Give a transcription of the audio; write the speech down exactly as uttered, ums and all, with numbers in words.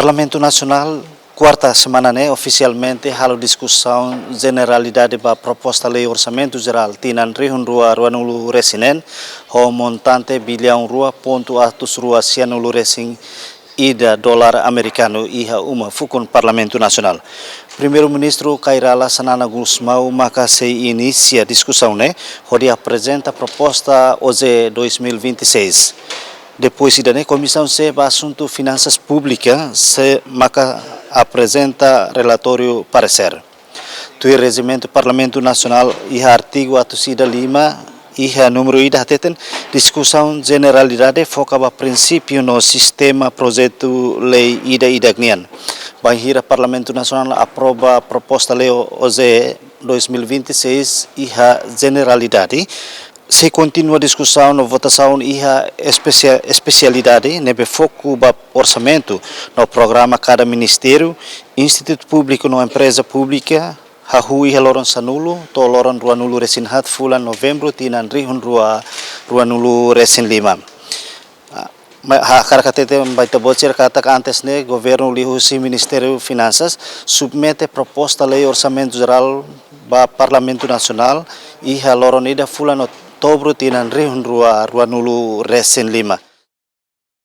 Parlamentu Nasionál, kuarta semana ne'e, ofisialmente halo diskusaun jeneralidade ba proposta lei orsamentu jerál tinan rihun rua ruanulu resin neen, ho montante biliaun rua pontu atus rua sianulu resin ida dolar amerikanu iha uma fukun Parlamentu Nasionál. Primeiru-Ministru Kay Rala Xanana Gusmão maka sei inisia diskusaun ne'e, hodi aprezenta proposta OJE dois mil e vinte e seis. Depois ida-ne'e, Komisaun C ba Asuntu Finansas Públika sei maka aprezenta relatóriu paresér. Tuir rejimentu Parlamentu Nasionál iha artigu atus ida lima, iha númeru ida hateten, diskusaun jeneralidade foka ba prinsípiu no sistema projetu lei ida-idak nian. Bainhira Parlamentu Nasionál aprova proposta lei OJE dois mil e vinte e seis iha jeneralidade, sei kontinua diskusaun no votasaun iha espesia-, espesialidade ne'ebé foku ba orsamentu no programa kada ministériu, institutu públiku no empreza públika, hahú iha loron sanulu to'o loron ruanulu resin haat fulan Novembru tinan rihun rua ruanulu resin lima. Ah, ma-, ha'u hakarak hatete ba ita-boot sira katak antes ne'e, governu liuhusi Ministériu Finansas submete proposta lei orsamentu jerál ba Parlamentu Nasionál iha loron ida fulan Outubru tinan rihun rua ruanulu resin lima.